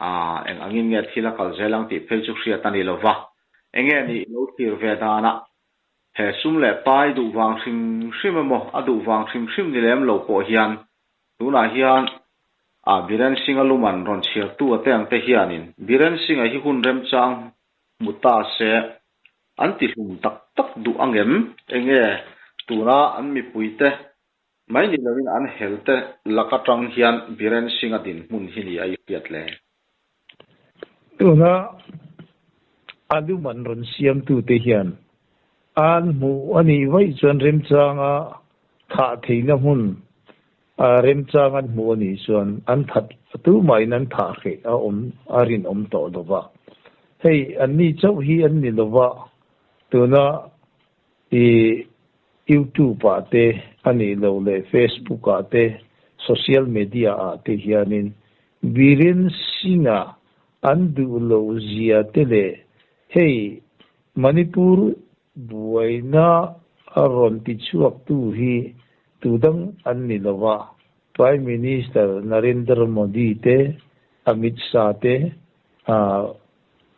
aah eng angin nge thil a kal zel ang tih phei chu hriat a ni lo va, enge nih lo thlir ve danah he sum leh pai duh vang hrim hrim emaw a duh vang hrim hrim ni lem lo pawh hian tunah hian ah Biren Singh-a luman rawn chhiartu a te ang te hianin Biren Singh-a hi hun remchang hmu ta se An ti hlum tak tak duh ang em? Enge tuna an mipuite mai ni loin an helte lak atang hian Biren Singh-a dinhmun hi ni a i hriat le? Tuna a lum an rawn siamtute hian an hmuh a nih vaih chuan remchanga thah theihna hmun remchang an hmuh a nih chuan an that tumahin an thah hreh a awm a rinawm tawh lo va. Hei anni chauh hi an ni lo va, tuna i YouTube ah te a nih loh leh Facebook ah te social media ah te hianin Biren Singh-a an duh loh zia te leh hei Manipur buaina a rawn ti chhuaktu hi tudang an ni lo va, Prime Minister Narendra Modi te, Amit Shah te,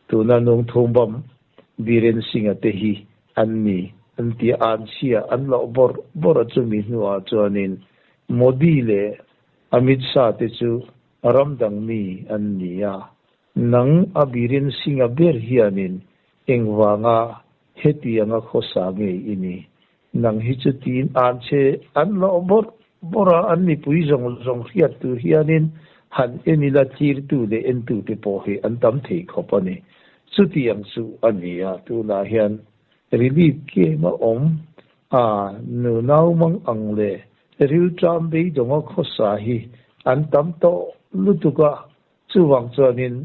tuna Nungthumbam Biren Singh-a te hi an ni. an ti a, an chhia an loh bawrh bawrh a chumi hnuah chuanin Modi leh Amit Shah te chu ram dang mi an ni a, nang a Biren Singh-a ber hianin engvanga hetianga khawsa nge i ni? Nang hi chu tiin an che an loh bawrh bawrh a, an mipui zawng zawng hriat tur hianin han en ila tlirtu leh entute pawh hi an tam thei khawp a ni. Chutiang chu a ni a, tunah hian Relief game a awm a, nu nau mang ang leh rilṭam beidawnga khawsa hi an tam tawh lutuk a, chuvang chuanin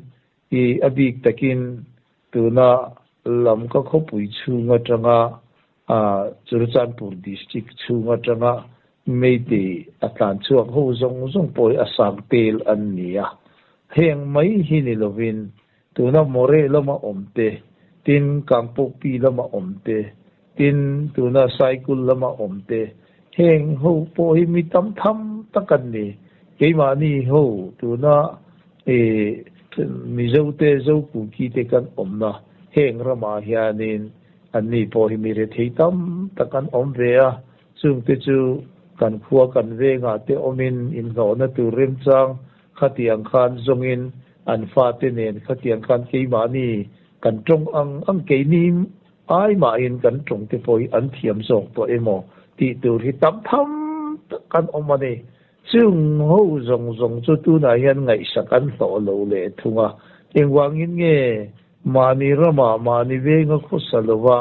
i a bik takin tuna Lamka khawpui chhung atanga Churachandpur district chhung atanga Meitei a tlan chhuak ho zawng zawng pawh hi a sang tel an ni a, heng mai hi ni lovin Tuna Moreh lama awm te, tin Kangpokpi lama awm te, tin tuna Saikul lama awm te, heng ho pawh hi mi tam tham tak an ni. Keimahni ho tuna ih Mizo te, Zokuki te kan awmna heng ramah hianin anni pawh hi mi rethei tam tak an awm ve a, chungte chu kan khua kan vengah te awmin inhlawhna tur remchang Khatiang khan zawngin an fate nen khatiang khan keimahni kan tawng ang ang keini ai mahin kan tawng te pawh hi an thiam zawk tawh emaw tih tur hi tam tham tak kan awm a ni. Chung ho zawng zawng chu tunah hian ngaihsak an hlawh lo leh thung a. Engvangin nge mahni ramah mahni venga khawsa lova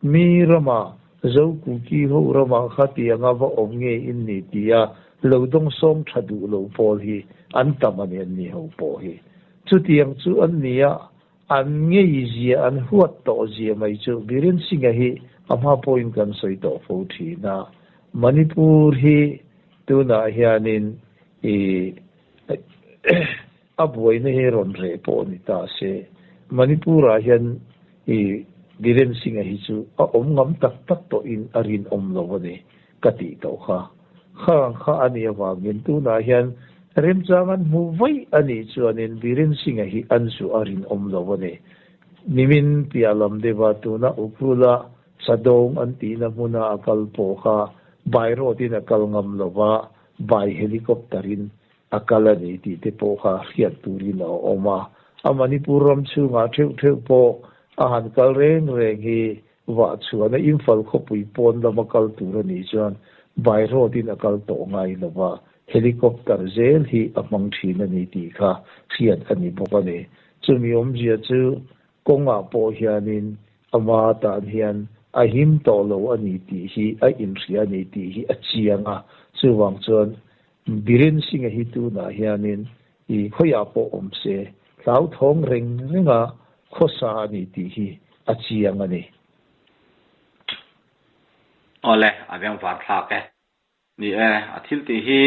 Mi ramah, Zokuki ho ramah kha tianga va awm nge in ni tia lo dawngsawng tha duh lo pawl hi an tam a ni an ni ho pawh hi. Chutiang chu an ni a, an ngei zia an huat tawh zia mai chu Biren Singh-a hi a hma pawhin kan sawi tawh fo thin a. Manipur hi tunah hianin i A buaina hi rawn reh pawh ni ta se, Manipur-ah hian i Biren Singh-a hi chu a awm ngam tak tak tawhin a rinawm lo a ni ka tih tawh kha. Khang kha a nih avangin tunah hian remchang an hmu vaih a nih chuanin Biren Singh-a hi an zu a rinawm lo a ni. Nimin piah lam deuha tuna Ukhrul-a Sadawng an tihna hmuna a kal pawh kha by road-in a kal ngam lo va, by helicopter-in a kal a ni tih te pawh kha hriat turin a awm a. A Manipur ram chhungah theuh theuh pawh a han kal reng reng hi vah chhuan a Imphal khawpui pawn lama kal tur a nih chuan by road in a kal tawh ngai lo va, helicopter zel hi a hmang thin a ni tih kha hriat a ni bawk a ni. Chumi awmzia chu kawngah pawh hianin ama tan hian a him tawh lo a ni tih hi a inhria a ni tih hi a chiang a, chuvang chuan Biren Singh-a hi tunah hianin i khawiah pawh awm se, hlauthawng reng renga khawsa a ni tih hi a chiang a ni. Awle, a veng var thlak e. Ni e, a thil tih hi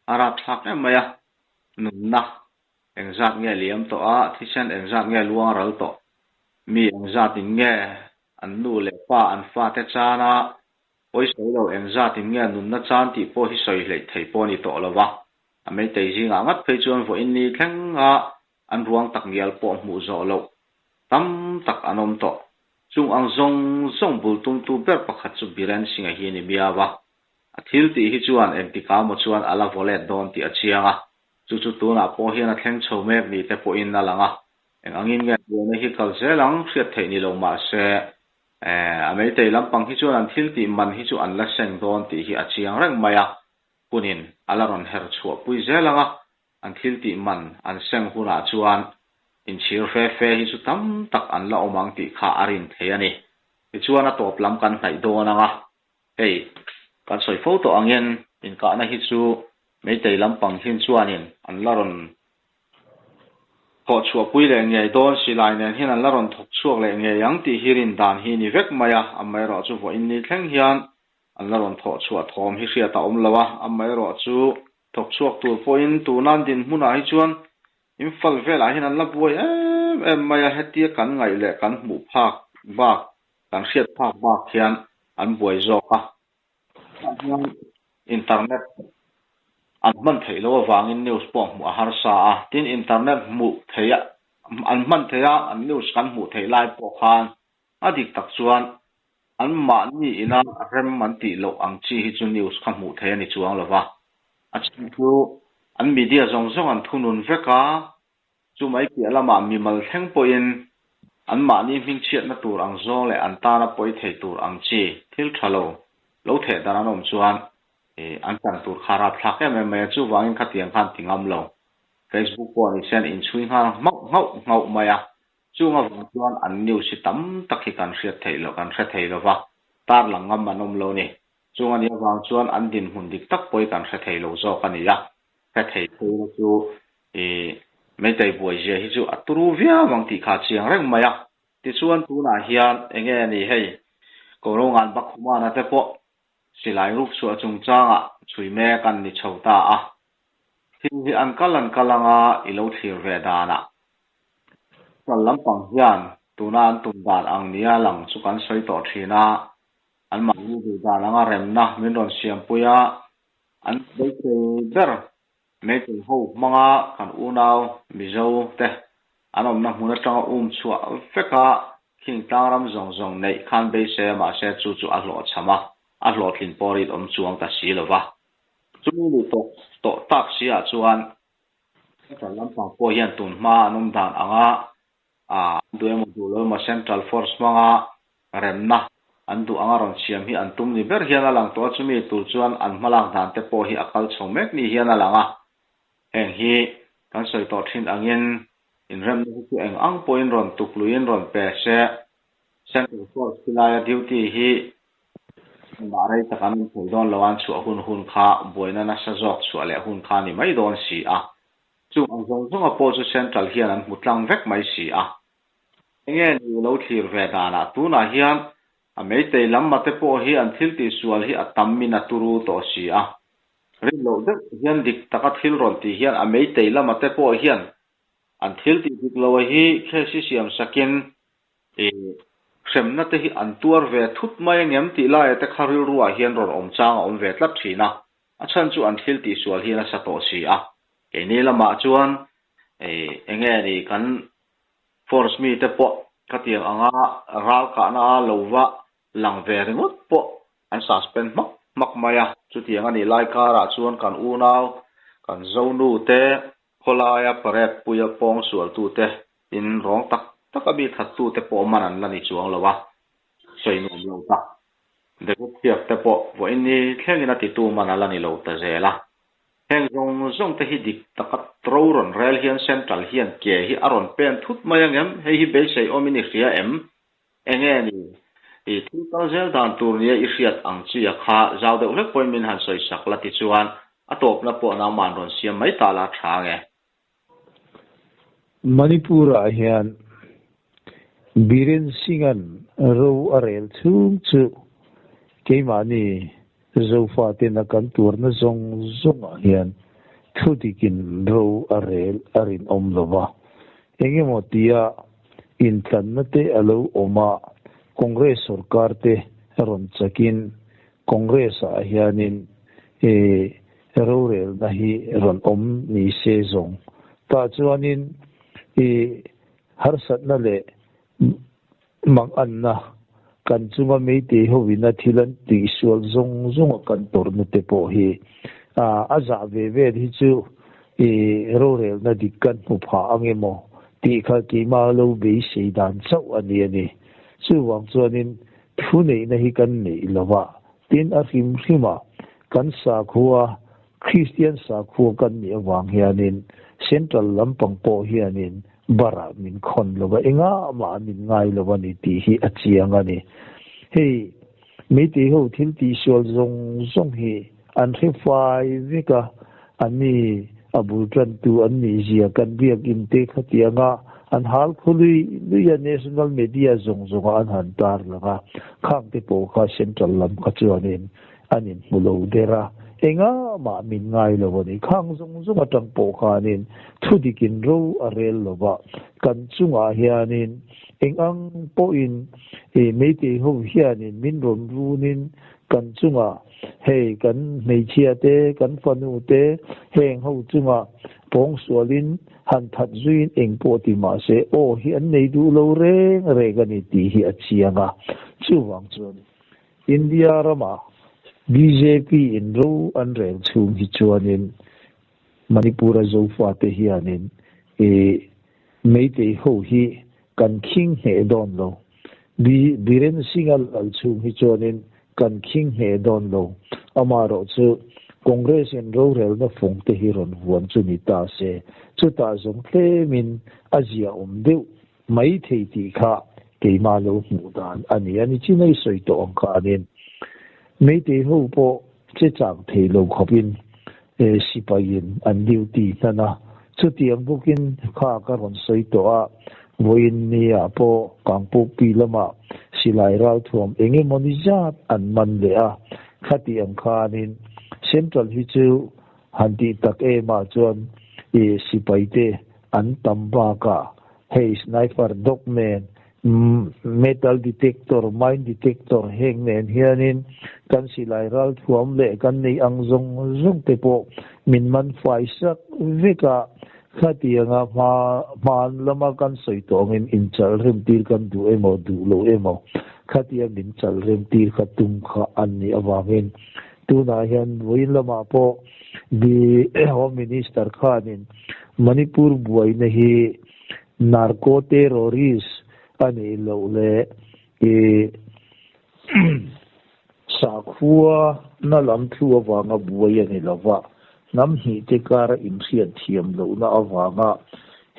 a rap thlak em mai a, nunna engzat nge liam tawh a, thisen engzat nge luang ral tawh, mi engzatin nge an nu leh pa an fate chana Pawi sawi lo, engzat in nge nunna chan tih pawh hi sawi hleih thei pawh a ni tawh lo va. A meitei zingah ngat phei chuan vawiin ni thlenga an ruang tak ngial pawh hmuh zawh loh tam tak an awm tawh. Chung ang zawng zawng bul tumtu ber pakhat chu Biren Singh-a hi a ni miau a. A thil tih hi chuan engtikah maw chuan a la vaw let dawn tih a chiang a. Chu chu tunah pawh hian a thleng chho mek ni te pawhin a lang a. Eng angin nge buaina hi kal zel ang hriat theih ni lo mahse A meitei lampang hi chuan an thil tih man hi chu an la seng dawn tih hi a chiang reng mai a, hunin a la rawn her chhuah pui zel ang a, an thil tih man an seng hunah chuan inchhir fe fe hi chu tam tak an la awm ang tih kha a rin thei a ni. Tichuan a tawp lam kan hnaih dawn ang a, hei kan sawi fo tawh angin inkahna hi chu meitei lampang hin chuanin an la rawn Thawh chhuahpui leh ngei dawn silai nen hian an la rawn thawk chhuak leh ngei ang tih hi rin dan hi ni vek mai a, amaherawhchu vawiin ni thleng hian an la rawn thawh chhuah thawm hi hriat a awm lo a, amaherawhchu thawk chhuak tur pawhin tuna an dinhmunah hi chuan Imphal velah hian an la buai em em mai a, hetia kan ngaih leh kan hmuh phak bak, kan hriat phak bak hian an buai zawk a. Tah hian internet an hman theih loh avangin news pawh hmuh a harsa a, tin internet hmuh theih a an hman theih a, an news kan hmuh theih lai pawh khan a dik tak chuan An mahni ina rem an tih loh ang chi hi chu news kha hmuh theih a ni chuang lo va. A chhan chu an media zawng zawng an thunun vek a, chu mai piah lamah mimal thleng pawhin an mahni hmingchhiatna tur ang zawng leh an tana pawi thei tur ang chi thil tha lo lo theh dan an awm chuan an chan tur kha rapthlak em em mai a, chuvangin khatiang khan ti ngam lo. Facebook pawh ni sen inchhui nghal nghauh nghauh nghauh mai a, Chung avang chuan an news hi tam tak hi kan hriat theih loh, kan hre thei lova, tarlang ngam an awm lo ni. Chung a nih avang chuan an dinhmun dik tak pawh hi kan hre thei lo zawk a ni a. Hre thei phei na chu i Meitei buaizia hi chu a turu viau ang tih kha a chiang reng mai a. Tichuan tunah hian enge a ni hei, Korongan Bakhumana te pawh silai ruk chhuah chungchangah chhui mek an ni chho ta a. Thil hi an kal an kal anga i lo thlir ve danah. Kal lampang hian tuna an tum dan ang nia lang chu kan sawi tawh thin a, anmahni duh dan anga remna min rawn siampui a, an beisei ber Meitei ho hmanga kan unau Mizo te an awmna hmun atanga um chhuah vek a, khing tlangram zawng zawng neih khan beisei a mahse chu chu a hlawhchham a, a hlawhtlin pawh rit awm chuang ta si lova. Chumi ni tawh tawh tak si ah chuan Central lampang pawh hian tun hma an awm dan anga an duh emaw duh lo emaw Central Force hmanga remna an duh anga rawn siam hi an tum ni ber hian a lang tawh a, chumi tur chuan an hmalak dan te pawh hi a kal chho mek ni hian a lang a. Heng hi kan sawi tawh thin angin inremna hi chu eng ang pawhin rawn tuk luiin rawn pe se Central Force khilaia duty hi Engmah rei tak an awm thei dawn lo a, an chhuah hun hun kha buaina nasa zawk chhuah leh hun kha a ni mai dawn si a. Chung ang zawng zawnga pawh chu Central hian an hmu tlang vek mai si a. Enge ni lo thlir ve danah tunah hian a meitei lam mate pawh hi an thil tihsual hi a tam in a turu tawh si a. Rin loh deuh hian dik taka thil rawn tih hian a meitei lama te pawh hian an thil tih dik loh a hi case hi siam sakin I hremna te hi an tuar ve thut mai angem tih laia te kha rilruah hian rawn awm chang a awm ve tlat thin a, a chhan chu an thil tihsual hi a nasa tawh si a. Keini lamah chuan enge ni kan force mite pawh khatiang anga ral kahna a lo va lang ve ringawt pawh an suspend hmak hmak mai a. Chutiang a nih lai karah chuan kan unau, kan zonu te Khawlaia parade puia pawng sualtute in rawng tak tak a mi thattute pawh man an la ni chuang lo a, sawi nuam lo tak. David Thiak te pawh vawiin ni thlengin a titu man a la ni lo ta zel a. Heng zawng zawng te hi dik taka ro rawn rel hian Central hian ke hi a rawn pen thut mai angem? Hei hi beisei awmin i hria em? Enge ni? I thil kal zel dan tur nia i hriat ang chi a kha zau deuh hlek pawhin min han sawi sak la tichuan a tawpna pawh nangman rawn siam mai ta la tha nge. Manipur-ah hian Biren Singh-a'n ro a rel chhung chu keimahni Zofaten a kan tuarna zawng zawngah hian thu dikin ro a rel a rinawm lo va. Engemaw tia intlanna te a lo awm a, Congress sorkar te rawn chakin Congress-ah hianin e rorelna hi rawn awm ni se zawng tah chuanin e harsatna leh Manganna, kan chunga meitei hovina thil an tihsual zawng zawnga kan tawrhna te pawh hi a zah ve vel hi chu i rorelna dik kan hmu phah ang emaw tih kha keimah lo beisei dan chauh a ni a ni. Chuvang chuanin thuneihna hi kan neih lova, tin a hrim hrima kan sakhua Kristian sakhua kan nih avang hianin Central lampang pawh hianin barah min khawn lo va, engah mah min ngai lo a ni tih hi a chiang a ni. Hei Meitei ho thil tihsual zawng zawng hi an hre fai vek a, anni a bul tantu an nih zia kan biakinn te khatianga an hal khaw lui lui a national media zawng zawnga an han tar lang a, khang te pawh kha Central lam kha chuanin an inhmu lo der a, engah mah min ngai lo a ni. Khang zawng zawng atang pawh khanin thu dikin ro a rel lo va, kan chungah hianin eng ang pawhin i Meitei ho hianin min rawn runin kan chungah hei kan hmeichhia te, kan fanu te heng ho chungah pawng sualin han that zuiin eng pawh ti mah se aw hi an nei duh lo reng reng a ni tih hi a chiang a, chuvang chuan. India rama bjp in ro an rel chhung hi chuanin Manipur-a Zofate hianin i Meitei ho hi kan khing hneh dawn lo. Biren Singh-a lal chhung hi chuanin kan khing hneh dawn lo. Amaherawh chu Congress-in rorelna fung te hi rawn vuan chu ni ta se, chutah zawng tlemin a ziaawm deuh mai thei tih kha keimah lo hmuh dan a ni a ni. Chinai sawi tawh ang khanin Meitei ho pawh che chang thei lo khawpin sipaiin an duty hnan a, chutiang bawkin kha ka rawn sawi tawh a, vawiin nia pawh Kangpukpi lamah silai ralthuam eng emaw ni zat an man leh a, khati ang khanin Central hi chu han tih tak em ah chuan sipaite an tam bakah hei sniper dog nen Metal detector, mine detector heng nen hianin kan silai ralthuam leh kan neih ang zawng zawng te pawh min man fai sak vek a, khatianga hma hman lama kan sawi tawh angin inchal rem tir kan duh emaw duh lo emaw khatia min chal rem tir kha tum kha an nih avangin tunah hian vawiin lamah pawh the Home Minister khanin Manipur buaina hi Narco terrorist a nih loh leh i sakhua na lam thu avanga buai a ni lova, hnam hnih te kara inhriat thiam lohna avanga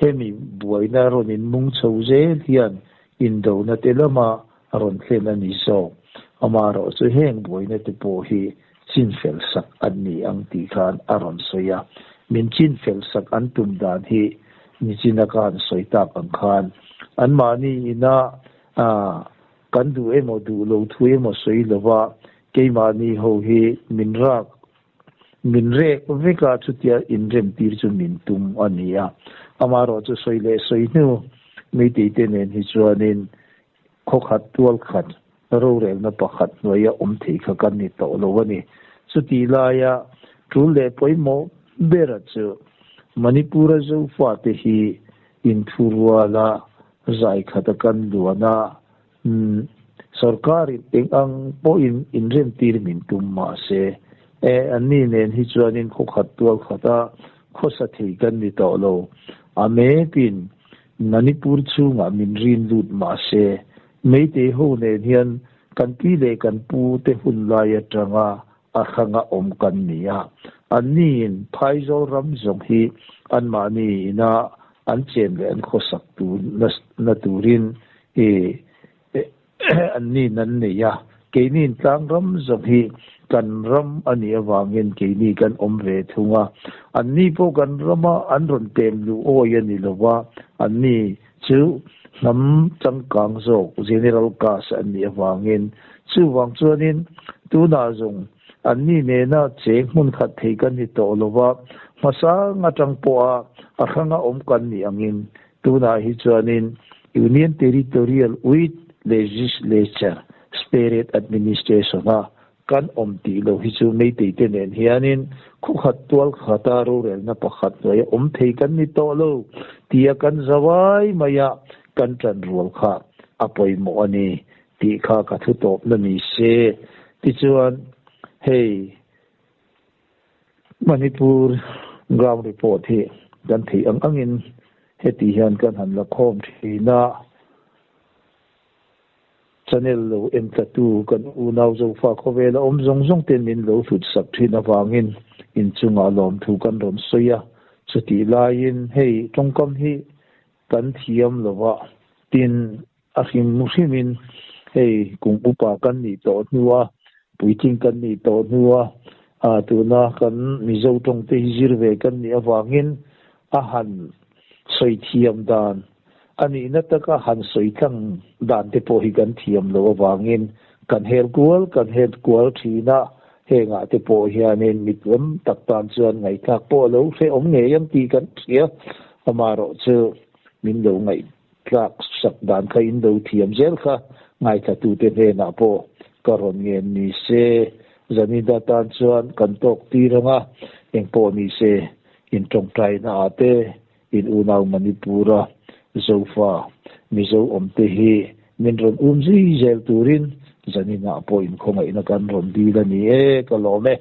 hemi buaina rawn inmung chho zel hian indona te lama rawn thlen a ni zawk. Amaherawh chu heng buaina te pawh hi chinfel sak an ni ang tih khan a rawn sawi a. Min chinfel sak an tum dan hi nichina ka han sawi tak ang khan anmahni ina kan duh emaw duh lo thu emaw sawi lova keimahni ho hi min rak min rek vek a, chutia inrem tir chu min tum a ni a. Amaherawh chu sawi leh sawi hnu Meiteite nen hi chuanin Khawkhat tual khat rorelna pakhat hnuaia awm thei kha kan ni tawh lo a ni. Chutih laia tul leh pawimawh bera chu Manipur-a Zofate hi inthuruala zai khata kan luan a, sorkarin eng ang pawhin inremtir min tum mah se, e, anni nen hi chuanin khawkhat tual khata khawsa thei kan ni tawh lo. A mepin Manipur chhungah min rin lut mah se, Meitei ho nen hian kan pi leh kan pu te hun lai atanga a hranga awm kan ni a. Anniin Phaizawl ram zawng hi anmahni ina an chen leh an khawsak tur na turin i Anni'n an nei a, keini'n tlang ram zawng hi kan ram a nih avangin keini kan awm ve thung a. Anni pawh kan rama an rawn pem luh awi a ni lo va, anni chu hnam changkang zawk, general caste, an nih avangin. Chuvang chuanin tunah zawng anni nena cheng hmun khat thei kan ni tawh lo va, hmasang atang pawha a hranga awm kan nih angin Tunah hi chuanin Union Territorial with Legislature Separate Administration-a kan awm tih loh hi chu Meitei te nen hianin khawkhat tual khata rorelna pakhat hnuaia awm thei kan ni tawh lo tia kan zawai maia kan ṭan rual kha a pawimawh a ni tih kha ka thu tawpna ni se. Tichuan hei Manipur ground report hi kan theih ang angin heti hian kan han la khawm thin a, channel lo en tlatu kan unau Zofa khawvela awm zawng zawng ten min lo hlut sak thin avangin inchungah lawmthu kan rawn sawi a, chutih laiin hei tawngkam hi kan thiam lova tin A hrim hrimin hei kum upa kan nih tawh hnua, puitling kan nih tawh hnua, tuna kan Mizo tawng te hi zir ve kan nih avangin a han sawi thiam dan, a nihna taka han sawi tlang dan te pawh hi kan thiam loh avangin kan hel kual kan hel kual thin a, hengah te pawh hianin mi tlem tak tan chuan ngaihthlak pawh a lo hrehawm ngei ang tih kan hria, amaherawh chu min lo ngaih. Tlak sak dan kha in do thiam zel kha ngaithlatute hnenah pawh ka rawn ngen ni se, Zanida tan chuan kan tawk tir ang a, engpawh ni se in tawngtaina ah te in unau Manipur-a Zofa Mizo awmte hi min rawn um zui zel turin Zaninah pawh inkhawngaihna kan rawn dil a ni e, ka lawm e.